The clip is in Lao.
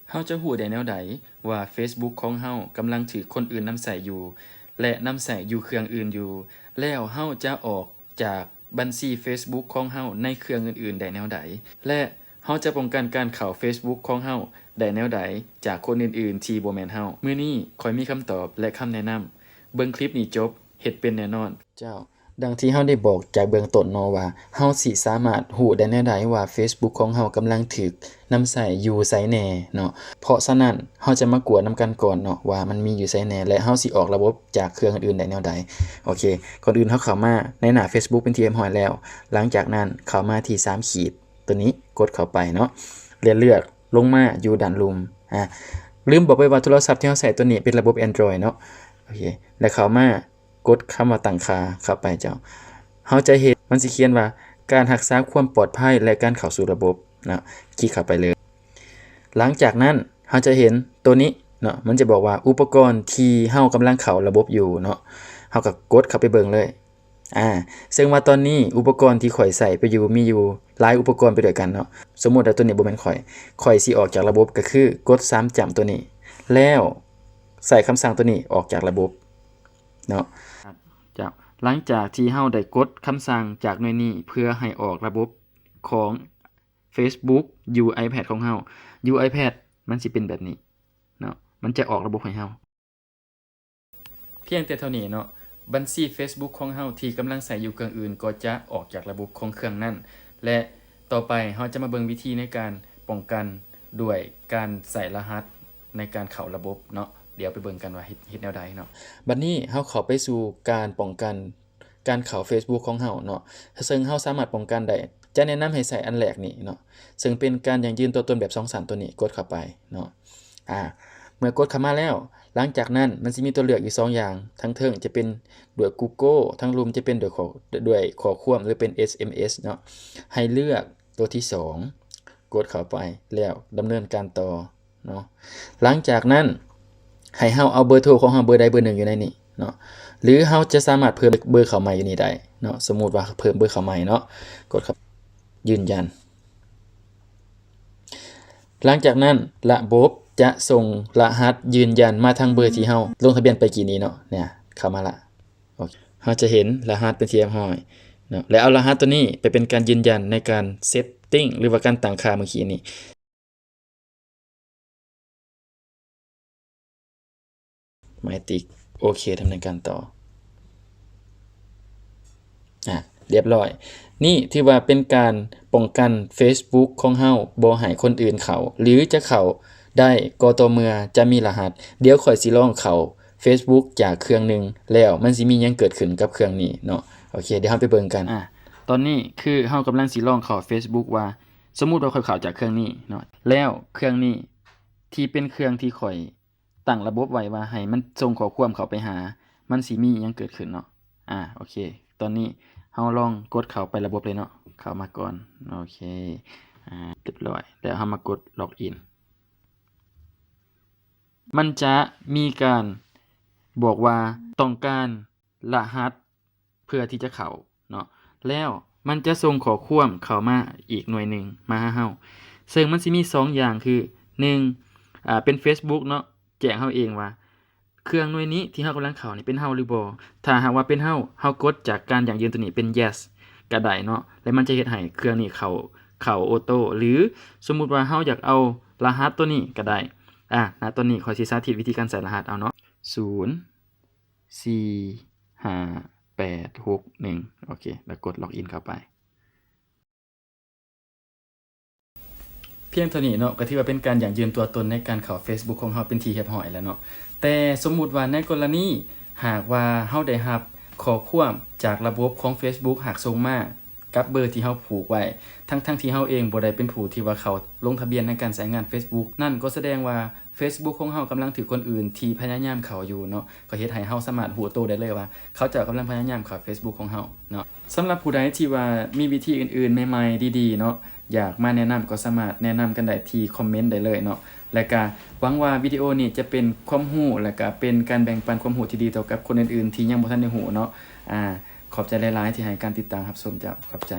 ເຮົາຈະຮູ້ໄດ້ແນວໃດວ່າ Facebook ຂອງເຮົາກຳລັງຖືກຄົນອື່ນນຳໃຊ້ຢູ່ ແລະ ນຳໃຊ້ຢູ່ເຄື່ອງອື່ນຢູ່? ແລ້ວເຮົາຈະອອກຈາກບັນຊີ Facebook ຂອງເຮົາໃນເຄື່ອງອື່ນໆໄດ້ແນວໃດ? ແລະ ເຮົາຈະປ້ອງກັນການເຂົ້າ Facebook ຂອງເຮົາໄດ້ແນວໃດຈາກຄົນອື່ນໆທີ່ບໍ່ແມ່ນເຮົາ? ມື້ນີ້ຂ້ອຍມີຄຳຕອບ ແລະ ຄຳແນະນຳ. ເບິ່ງຄລິບນີ້ຈົບ ເຮັດເປັນແນ່ນອນ. ເຈົ້າ, ດັ່ງທີ່ເຮົາໄດ້ບອກຈາກເບື້ອງຕົ້ນເນາະວ່າ ເຮົາຊິສາມາດຮູ້ໄດ້ແນວໃດວ່າ Facebook ຂອງເຮົາກຳລັງຖືກນຳໃຊ້ຢູ່ໃສແນ່ເນາະ. ເພາະສະນັ້ນ ເຮົາຈະມາກວດນຳກັນກ່ອນເນາະວ່າມັນມີຢູ່ໃສແນ່ ແລະ ເຮົາຊິອອກລະບົບຈາກເຄື່ອງອື່ນໆໄດ້ແນວໃດ. ໂອເຄ, ກ່ອນອື່ນເຮົາເຂົ້າມາໃນໜ້າ Facebook ເປັນທີ່ຮຽບຮ້ອຍແລ້ວ. ຫຼັງຈາກນັ້ນເຂົ້າມາທີ່ສາມຂີດຕົວນີ້, ກົດເຂົ້າໄປເນາະ ແລະ ເລືອກລົງມາຢູ່ດ້ານລຸ່ມ. ອາ, ລືມບອກໄປວ່າໂທລະສັບທີ່ເຮົາໃຊ້ຕົວນີ້ເປັນລະບົບ Android ເນາະ. ໂອເຄ, ແລະ ເຂົ້າມາ ກົດຄຳວ່າຕັ້ງຄ່າເຂົ້າໄປເຈົ້າ. ເຮົາຈະເຫັນມັນຊິຂຽນວ່າ ການຮັກສາຄວາມປອດໄພ ແລະ ການເຂົ້າສູ່ລະບົບເນາະ, ຄລິກເຂົ້າໄປເລີຍ. ຫຼັງຈາກນັ້ນເຮົາຈະເຫັນໂຕນີ້ເນາະ, ມັນຈະບອກວ່າອຸປະກອນທີ່ເຮົາກຳລັງເຂົ້າລະບົບຢູ່ເນາະ, ເຮົາກໍກົດເຂົ້າໄປເບິ່ງເລີຍ. ອາ, ເຊິ່ງວ່າຕອນນີ້ອຸປະກອນທີ່ຂ້ອຍໃຊ້ໄປຢູ່ມີຢູ່ຫຼາຍອຸປະກອນໄປດ້ວຍກັນເນາະ. ສົມມຸດວ່າໂຕນີ້ບໍ່ແມ່ນຂ້ອຍ, ຂ້ອຍຊິອອກຈາກລະບົບ ກໍຄືກົດສາມຈ້ຳໂຕນີ້ ແລ້ວໃຊ້ຄຳສັ່ງໂຕນີ້ອອກຈາກລະບົບ. ເນາະ. ເຈົ້າ, ຫຼັງຈາກທີ່ເຮົາໄດ້ກົດຄຳສັ່ງຈາກໜ່ວຍນີ້ເພື່ອໃຫ້ອອກລະບົບຂອງ Facebook ຢູ່ iPad ຂອງເຮົາ, ຢູ່ iPad ມັນຊິເປັນແບບນີ້ເນາະ, ມັນຈະອອກລະບົບໃຫ້ເຮົາ. ພຽງແຕ່ເທົ່ານີ້ເນາະ, ບັນຊີ Facebook ຂອງເຮົາທີ່ກຳລັງໃຊ້ຢູ່ເຄື່ອງອື່ນກໍຈະອອກຈາກລະບົບຂອງເຄື່ອງນັ້ນ ແລະ ຕໍ່ໄປເຮົາຈະມາເບິ່ງວິທີໃນການປ້ອງກັນດ້ວຍການໃສ່ລະຫັດໃນການເຂົ້າລະບົບເນາະ. ດຽວໄປເບິ່ງກັນວ່າເຮັດ, ເຮັດແນວໃດເນາະ. ບັດນີ້ເຮົາເຂົ້າໄປສູ່ການປ້ອງກັນການເຂົ້າ Facebook ຂອງເຮົາເນາະ, ເຊິ່ງເຮົາສາມາດປ້ອງກັນໄດ້. ຈະແນະນຳໃຫ້ໃຊ້ອັນແລກນີ້ເນາະ, ເຊິ່ງເປັນການຢັ້ງຢືນຕົວຕົນແບບສອງຊັ້ນ. ໂຕນີ້ກົດເຂົ້າໄປເນາະ. ອາ, ເມື່ອກົດເຂົ້າມາແລ້ວ, ຫຼັງຈາກນັ້ນມັນຊິມີຕົວເລືອກຢູ່ສອງຢ່າງ, ທາງເທິງຈະເປັນດ້ວຍ Google, ທາງລຸ່ມຈະເປັນດ້ວຍຂໍ້, ດ້ວຍຂໍ້ຄວາມ ຫຼື ເປັນ SMS ເນາະ. ໃຫ້ເລືອກຕົວທີສອງ, ກົດເຂົ້າໄປ ແລ້ວດຳເນີນການຕໍ່ເນາະ. ຫຼັງຈາກນັ້ນ ໃຫ້ເຮົາເອົາເບີໂທຂອງເຮົາເບີໃດເບີໜຶ່ງຢູ່ໃນນີ້ເນາະ, ຫຼື ເຮົາຈະສາມາດເພີ່ມເບີເຂົ້າໃໝ່ຢູ່ນີ້ໄດ້ເນາະ. ສົມມຸດວ່າເພີ່ມເບີເຂົ້າໃໝ່ເນາະ, ກົດເຂົ້າ ຢືນຢັນ. ຫຼັງຈາກນັ້ນລະບົບຈະສົ່ງລະຫັດຢືນຢັນມາທາງເບີທີ່ເຮົາລົງທະບຽນໄປກີ້ນີ້ເນາະ. ເນຍ ເຂົ້າມາລະ. ໂອເຄ, ເຮົາຈະເຫັນລະຫັດເປັນທີ່ຮຽບຮ້ອຍເນາະ, ແລ້ວເອົາລະຫັດຕົວນີ້ໄປເປັນການຢືນຢັນໃນການ setting ຫຼືວ່າການຕັ້ງຄ່າມື້ກີ້ນີ້. ໝາຍຕິກ. ໂອເຄ, ດຳເນີນການຕໍ່. ອາ, ຮຽບຮ້ອຍ. ນີ້ຖືວ່າເປັນການປ້ອງກັນ Facebook ຂອງເຮົາບໍ່ໃຫ້ຄົນອື່ນເຂົ້າ ຫຼື ຈະເຂົ້າໄດ້ກໍຕໍ່ເມື່ອຈະມີລະຫັດ. ດຽວຂ້ອຍຊິລອງເຂົ້າ Facebook ຈາກເຄື່ອງໜຶ່ງ ແລ້ວມັນຊິມີຫຍັງເກີດຂຶ້ນກັບເຄື່ອງນີ້ເນາະ. ໂອເຄ, ດຽວເຮົາໄປເບິ່ງກັນ. ອາ, ຕອນນີ້ຄືເຮົາກຳລັງຊິລອງເຂົ້າ Facebook ວ່າ ສົມມຸດວ່າຂ້ອຍເຂົ້າຈາກເຄື່ອງນີ້ເນາະ, ແລ້ວເຄື່ອງນີ້ທີ່ເປັນເຄື່ອງທີ່ຂ້ອຍ ຕັ້ງລະບົບໄວ້ວ່າໃຫ້ມັນສົ່ງຂໍ້ຄວາມເຂົ້າໄປຫາ, ມັນຊິມີຫຍັງເກີດຂຶ້ນເນາະ. ອາ, ໂອເຄ, ຕອນນີ້ເຮົາລອງກົດເຂົ້າໄປລະບົບເລີຍເນາະ, ເຂົ້າມາກ່ອນ. ໂອເຄ, ອາ, ຮຽບຮ້ອຍ, ແລ້ວເຮົາມາກົດ log in. ມັນຈະມີການບອກວ່າຕ້ອງການລະຫັດ ເພື່ອທີ່ຈະເຂົ້າເນາະ, ແລ້ວມັນຈະສົ່ງຂໍ້ຄວາມເຂົ້າມາອີກໜ່ວຍໜຶ່ງມາຫາເຮົາ, ເຊິ່ງມັນຊິມີສອງຢ່າງ ຄື ໜຶ່ງ ອາ ເປັນ Facebook ເນາະ, ແຈ້ງເຮົາເອງວ່າເຄື່ອງໜ່ວຍນີ້ທີ່ເຮົາກຳລັງເຂົ້ານີ້ເປັນເຮົາຫຼືບໍ່. ຖ້າຫາກວ່າເປັນເຮົາ, ເຮົາກົດຈາກການຢັ້ງຢືນຕົວນີ້ເປັນ yes ກໍໄດ້ເນາະ, ແລ້ວມັນຈະເຮັດໃຫ້ເຄື່ອງນີ້ເຂົ້າ, ເຂົ້າ auto ຫຼື ສົມມຸດວ່າເຮົາຢາກເອົາລະຫັດຕົວນີ້ກໍໄດ້. ອາ ນະ ຕອນນີ້ຂ້ອຍຊິສາທິດວິທີການໃສ່ລະຫັດເອົາເນາະ, ສູນ ສີ່ ຫ້າ ແປດ ຫົກ ໜຶ່ງ ໂອເຄ ແລ້ວກົດ log in ເຂົ້າໄປ. ພຽງເທົ່ານີ້ເນາະ ກໍຖືວ່າເປັນການຢັ້ງຢືນຕົວຕົນໃນການເຂົ້າ Facebook ຂອງເຮົາເປັນທີ່ຮຽບຮ້ອຍແລ້ວເນາະ. ແຕ່ສົມມຸດວ່າໃນກໍລະນີຫາກວ່າເຮົາໄດ້ຮັບຂໍ້ຄວາມຈາກລະບົບຂອງ Facebook ຫາກສົ່ງມາ ກັບເບີທີ່ເຮົາຜູກໄວ້ ທັງໆທີ່ເຮົາເອງບໍ່ໄດ້ເປັນຜູ້ທີ່ວ່າເຂົ້າລົງທະບຽນໃນການໃຊ້ງານ Facebook ນັ້ນກໍສະແດງວ່າ Facebook ຂອງເຮົາກຳລັງຖືກຄົນອື່ນທີ່ພະຍາຍາມເຂົ້າຢູ່ເນາະ, ກໍເຮັດໃຫ້ເຮົາສາມາດຮູ້ໂຕໄດ້ເລີຍວ່າ ເຂົາເຈົ້າກຳລັງພະຍາຍາມເຂົ້າ Facebook ຂອງເຮົາເນາະ. ສຳລັບຜູ້ໃດທີ່ວ່າມີວິທີອື່ນໆໃໝ່ໆ ດີໆເນາະ ຢາກມາແນະນຳ ກໍສາມາດແນະນຳກັນໄດ້ທີ່ຄອມເມັນໄດ້ເລີຍເນາະ. ແລະກະຫວັງວ່າວິດີໂອນີ້ຈະເປັນຄວາມຮູ້ ແລະກະເປັນການແບ່ງປັນຄວາມຮູ້ທີ່ດີຕໍ່ກັບຄົນອື່ນໆທີ່ຍັງບໍ່ທັນໄດ້ຮູ້ເນາະ. ອາ ຂອບໃຈຫຼາຍໆທີ່ໃຫ້ການຕິດຕາມຮັບຊົມເຈົ້າ. ຂອບໃຈ.